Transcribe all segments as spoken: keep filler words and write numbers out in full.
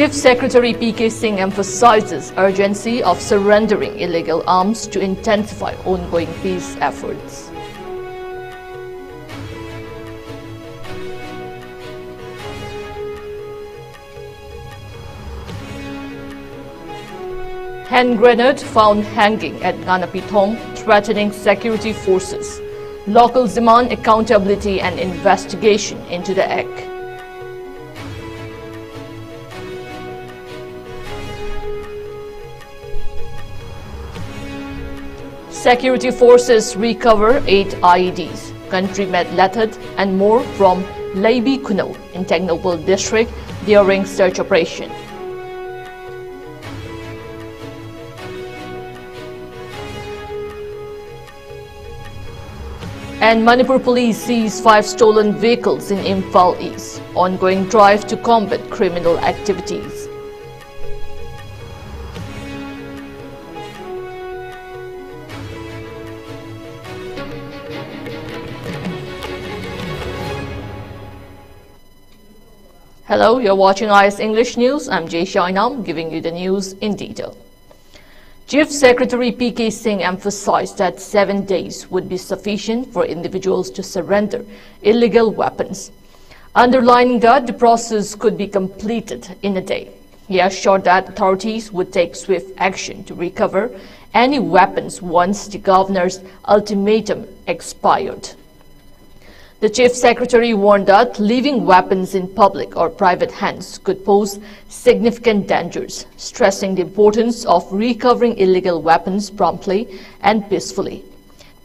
Chief Secretary P K Singh emphasizes urgency of surrendering illegal arms to intensify ongoing peace efforts. Hand grenade found hanging at Nganapithong, threatening security forces. Locals demand accountability and investigation into the act. Security forces recover eight I E Ds. Country met Lathat and more from Leibi Khunou in Tengnoupal district during search operation. And Manipur police seize five stolen vehicles in Imphal East. Ongoing drive to combat criminal activities. Hello, you're watching I S English News. I'm Jay Shainam, giving you the news in detail. Chief Secretary P K Singh emphasized that seven days would be sufficient for individuals to surrender illegal weapons, underlining that the process could be completed in a day. He assured that authorities would take swift action to recover any weapons once the governor's ultimatum expired. The Chief Secretary warned that leaving weapons in public or private hands could pose significant dangers, stressing the importance of recovering illegal weapons promptly and peacefully.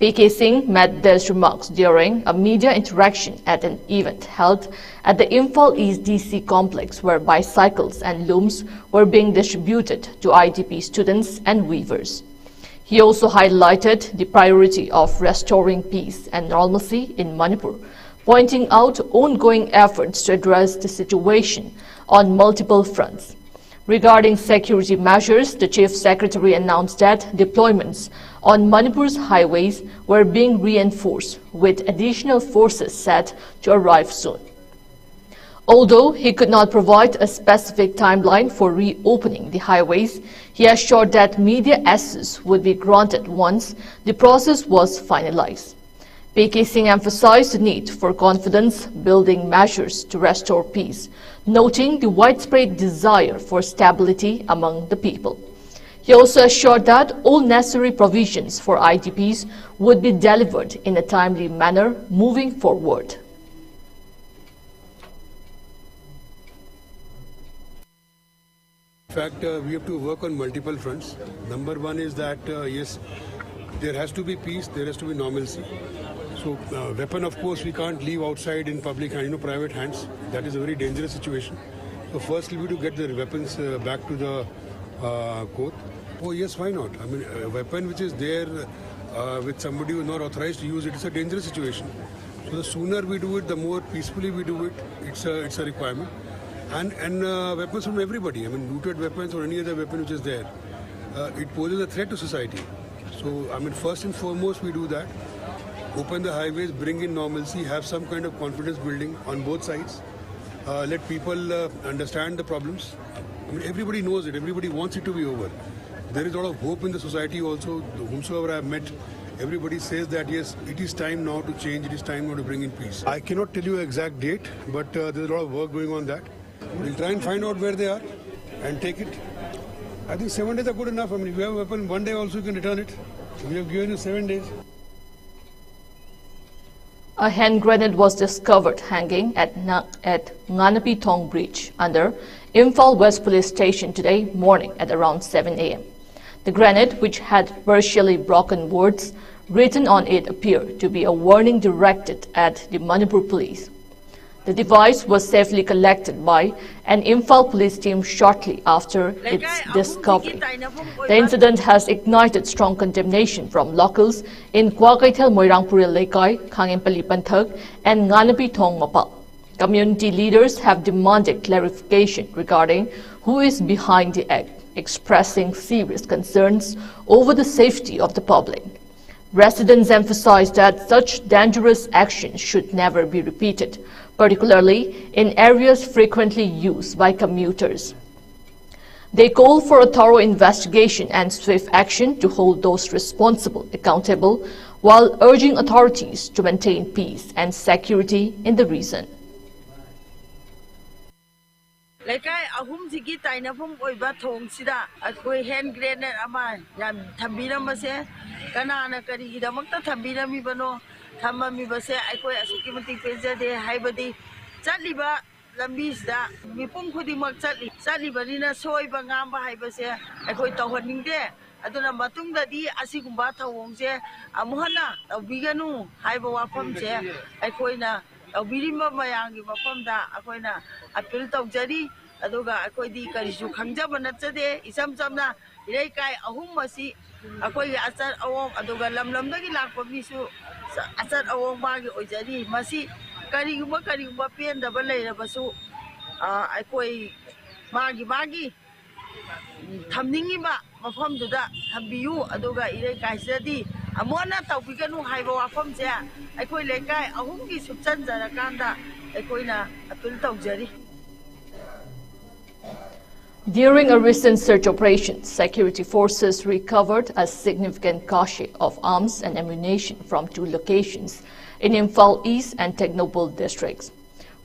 P K Singh made these remarks during a media interaction at an event held at the Imphal East D C complex, where bicycles and looms were being distributed to I D P students and weavers. He also highlighted the priority of restoring peace and normalcy in Manipur, pointing out ongoing efforts to address the situation on multiple fronts. Regarding security measures, the Chief Secretary announced that deployments on Manipur's highways were being reinforced, with additional forces set to arrive soon. Although he could not provide a specific timeline for reopening the highways, he assured that media access would be granted once the process was finalized. P K Singh emphasized the need for confidence-building measures to restore peace, noting the widespread desire for stability among the people. He also assured that all necessary provisions for I D Ps would be delivered in a timely manner moving forward. In fact, uh, we have to work on multiple fronts. Number one is that, uh, yes, there has to be peace, there has to be normalcy. So, uh, weapon, of course, we can't leave outside in public hand, you know, private hands. That is a very dangerous situation. So first, we have to get the weapons uh, back to the uh, court. Oh yes, why not? I mean, a weapon which is there uh, with somebody who is not authorized to use it is a dangerous situation. So the sooner we do it, the more peacefully we do it. It's a it's a requirement, and and uh, weapons from everybody. I mean, looted weapons or any other weapon which is there, uh, it poses a threat to society. So I mean, first and foremost, we do that. Open the highways, bring in normalcy, have some kind of confidence building on both sides. Uh, let people uh, understand the problems. I mean, everybody knows it. Everybody wants it to be over. There is a lot of hope in the society also. Whomsoever I have met, everybody says that yes, it is time now to change. It is time now to bring in peace. I cannot tell you exact date, but uh, there's a lot of work going on that. We'll try and find out where they are and take it. I think seven days are good enough. I mean, if you have a weapon, one day also you can return it. We have given you seven days. A hand grenade was discovered hanging at, Na- at Nganapi Thong Bridge under Imphal West Police Station today morning at around seven a m. The grenade, which had partially broken words written on it, appeared to be a warning directed at the Manipur police. The device was safely collected by an Imphal police team shortly after its discovery. The incident has ignited strong condemnation from locals in Kwakeithel Moirangpuri Leikai, Khangenpally Panthak, and Nganapi Thong Mapal. Community leaders have demanded clarification regarding who is behind the act, expressing serious concerns over the safety of the public. Residents emphasize that such dangerous actions should never be repeated, particularly in areas frequently used by commuters. They call for a thorough investigation and swift action to hold those responsible accountable, while urging authorities to maintain peace and security in the region. ꯂꯩꯀꯥꯏ ꯑꯍꯨꯝꯁꯤꯒꯤ ꯇꯥꯏꯅꯐꯝ ꯑꯣꯏꯕ ꯊꯣꯡꯁꯤꯗ ꯑꯩꯈꯣꯏ hand grenade ꯑꯃ ꯌꯥꯝ ꯊꯝꯕꯤꯔꯝꯕꯁꯦ ꯀꯅꯥꯅ ꯀꯔꯤꯒꯤꯗꯃꯛꯇ ꯊꯝꯕꯤꯔꯝꯃꯤꯕꯅꯣ? ꯊꯝꯃꯝꯃꯤꯕꯁꯦ ꯑꯩꯈꯣꯏ ꯑꯁꯨꯛꯀꯤ ꯃꯇꯤꯛ ꯄꯦꯟꯖꯗꯦ꯫ ꯍꯥꯏꯕꯗꯤ ꯆꯠꯂꯤꯕ ꯂꯝꯕꯤꯁꯤꯗ ꯃꯤꯄꯨꯝ ꯈꯨꯗꯤꯡꯃꯛ ꯆꯠꯂꯤ꯫ ꯆꯠꯂꯤꯕꯅꯤꯅ ꯁꯣꯏꯕ ꯉꯥꯝꯕ ꯍꯥꯏꯕꯁꯦ ꯑꯩꯈꯣꯏ ꯇꯧꯍꯟꯅꯤꯡꯗꯦ꯫ ꯑꯗꯨꯅ ꯃꯇꯨꯡꯗꯗꯤ ꯑꯁꯤꯒꯨꯝꯕ ꯊꯧꯑꯣꯡꯁꯦ ꯑꯃꯨꯛ ꯍꯟꯅ ꯇꯧꯕꯤꯒꯅꯨ ꯍꯥꯏꯕ ꯋꯥꯐꯝꯁꯦ ꯑꯩꯈꯣꯏꯅ ꯇꯧꯕꯤꯔꯤꯕ ꯃꯌꯥꯝꯒꯤ ꯃꯐꯝꯗ ꯑꯩꯈꯣꯏꯅ ꯑꯄꯤꯜ ꯇꯧꯖꯔꯤ꯫ ꯑꯗꯨꯒ ꯑꯩꯈꯣꯏꯗꯤ ꯀꯔꯤꯁꯨ ꯈꯪꯖꯕ ꯅꯠꯆꯗꯦ꯫ ꯏꯆꯝ ꯆꯝꯅ ꯏꯔꯩꯀꯥꯏ ꯑꯍꯨꯝ ꯑꯁꯤ ꯑꯩꯈꯣꯏꯒꯤ ꯑꯆꯠ ꯑꯋꯣꯡ ꯑꯗꯨꯒ ꯂꯝ ꯂꯝꯗꯒꯤ ꯂꯥꯛꯄ ꯃꯤꯁꯨ ꯑꯆꯠ ꯑꯋꯣꯡ ꯃꯥꯒꯤ ꯑꯣꯏꯖꯔꯤ꯫ ꯃꯁꯤ ꯀꯔꯤꯒꯨꯝꯕ ꯀꯔꯤꯒꯨꯝꯕ ꯄꯦꯟꯗꯕ ꯂꯩꯔꯕꯁꯨ ꯑ, ꯑꯩꯈꯣꯏ ꯃꯥꯒꯤ ꯃꯥꯒꯤ ꯊꯝꯅꯤꯡꯉꯤꯕ ꯃꯐꯝꯗꯨꯗ ꯊꯝꯕꯤꯌꯨ꯫ ꯑꯗꯨꯒ ꯏꯔꯩꯀꯥꯏꯁꯤꯗꯗꯤ ꯑꯃꯨꯛ ꯍꯟꯅ ꯇꯧꯕꯤꯒꯅꯨ ꯍꯥꯏꯕ ꯋꯥꯐꯝꯁꯦ ꯑꯩꯈꯣꯏ ꯂꯩꯀꯥꯏ ꯑꯍꯨꯝꯒꯤ ꯁꯨꯞꯆꯟꯖꯔꯀꯥꯟꯗ ꯑꯩꯈꯣꯏꯅ ꯑꯄꯤꯜ ꯇꯧꯖꯔꯤ꯫ During a recent search operation, security forces recovered a significant cache of arms and ammunition from two locations in Imphal East and Tengnoupal districts.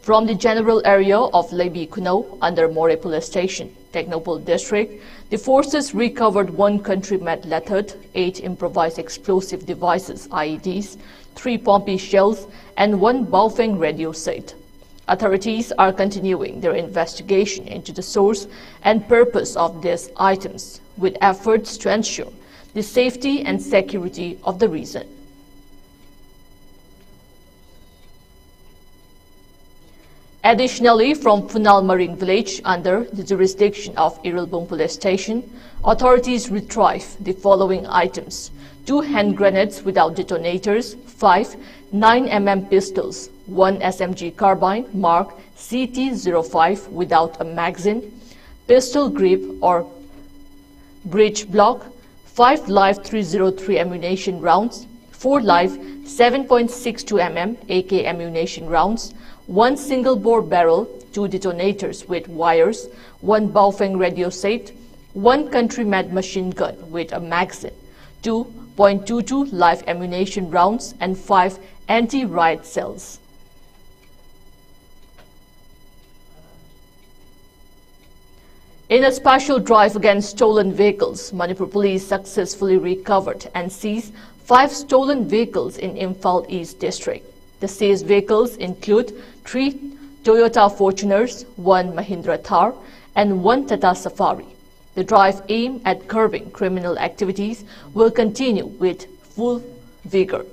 From the general area of Leibi Khunou under Moreh Police Station, Tengnoupal district, the forces recovered one country-made Lethard, eight improvised explosive devices, I E Ds, three Pompi shells, and one Baofeng radio set. Authorities are continuing their investigation into the source and purpose of these items, with efforts to ensure the safety and security of the region. Additionally, from Phunal Maring village under the jurisdiction of Irilbung Police Station, authorities retrieved the following items: two hand grenades without detonators, five nine M M pistols, one S M G carbine marked C T zero five without a magazine, pistol grip or breech block, five live three zero three ammunition rounds, four live seven point six two millimeter A K ammunition rounds, one single bore barrel, two detonators with wires, one Baofeng radio set, one country-made machine gun with a magazine, two point two two live ammunition rounds, and five anti-riot cells. In a special drive against stolen vehicles, Manipur Police successfully recovered and seized five stolen vehicles in Imphal East District. The seized vehicles include three Toyota Fortuners, one Mahindra Thar, and one Tata Safari. The drive aimed at curbing criminal activities will continue with full vigor.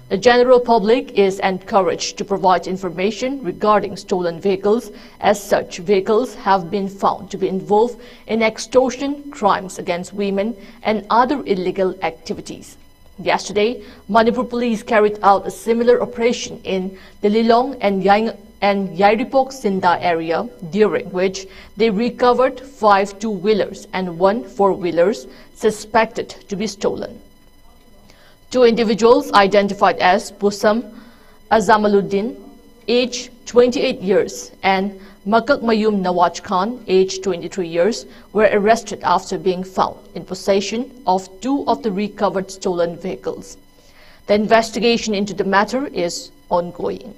The general public is encouraged to provide information regarding stolen vehicles, as such vehicles have been found to be involved in extortion, crimes against women, and other illegal activities. Yesterday, Manipur Police carried out a similar operation in the Lilong and Yaing- and Yairipok Sinda area, during which they recovered five two-wheelers and one four-wheelers suspected to be stolen. Two individuals identified as Pusam Azamaluddin, age twenty-eight years, and Makakmayum Nawaj Khan, age twenty-three years, were arrested after being found in possession of two of the recovered stolen vehicles. The investigation into the matter is ongoing.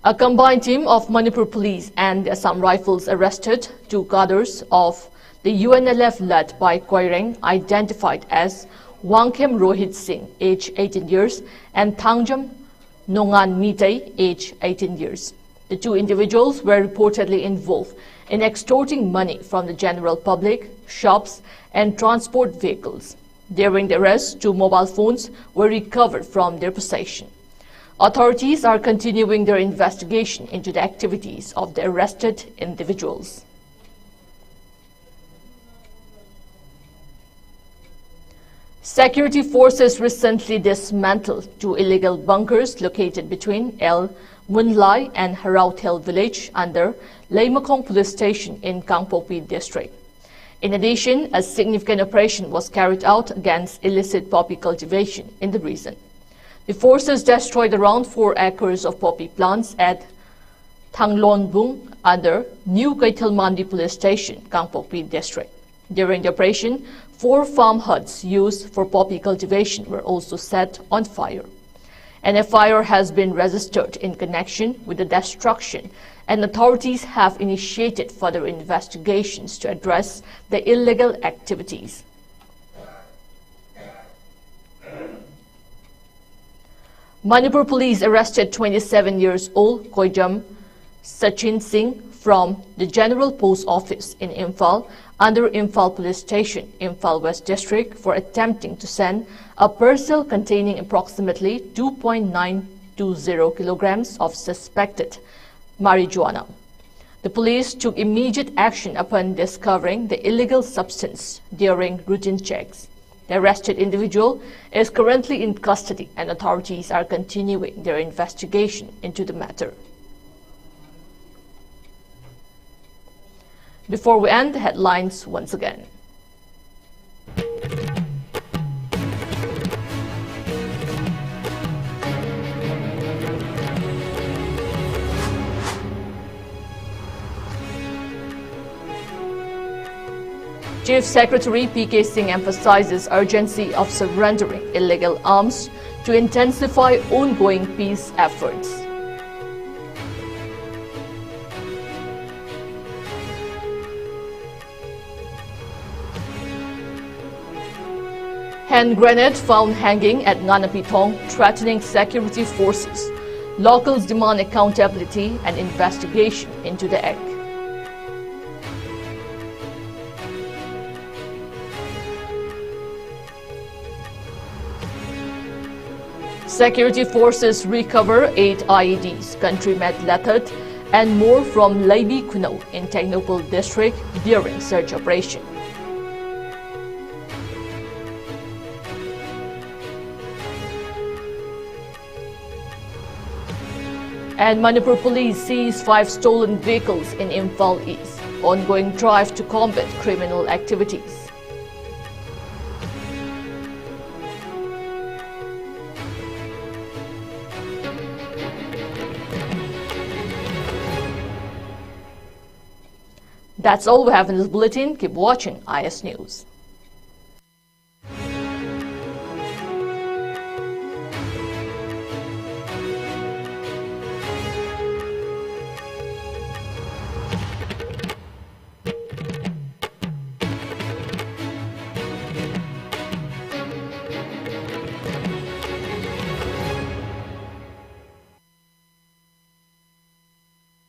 A combined team of Manipur Police and the Assam Rifles arrested two cadres of the U N L F led by Koireng, identified as Wangkhem Rohit Singh, age eighteen years, and Thangjam Nongan Mitei, age eighteen years. The two individuals were reportedly involved in extorting money from the general public, shops, and transport vehicles. During the arrest, two mobile phones were recovered from their possession. Authorities are continuing their investigation into the activities of the arrested individuals. Security forces recently dismantled two illegal bunkers located between El Munlai and Harauthel village under Leimakhong Police Station in Kangpokpi district. In addition, a significant operation was carried out against illicit poppy cultivation in the region. The forces destroyed around four acres of poppy plants at Thanglonbung under New Keithelmanbi Police Station, Kangpokpi District. During the operation, four farm huts used for poppy cultivation were also set on fire. An F I R has been registered in connection with the destruction, and authorities have initiated further investigations to address the illegal activities. Manipur police arrested twenty-seven years old Koijam Sachin Singh from the General Post Office in Imphal under Imphal Police Station, Imphal West District, for attempting to send a parcel containing approximately two point nine two zero kilograms of suspected marijuana. The police took immediate action upon discovering the illegal substance during routine checks. The arrested individual is currently in custody and authorities are continuing their investigation into the matter. Before we end, the headlines once again. Chief Secretary P K Singh emphasizes urgency of surrendering illegal arms to intensify ongoing peace efforts. Hand grenade found hanging at Nganapithong, threatening security forces. Locals demand accountability and investigation into the act. Security forces recover eight I E Ds, country-made lethal, and more from Leibi Khunou in Tengnoupal district during search operation. And Manipur police seize five stolen vehicles in Imphal East. Ongoing drive to combat criminal activities. That's all we have in this bulletin. Keep watching I S News.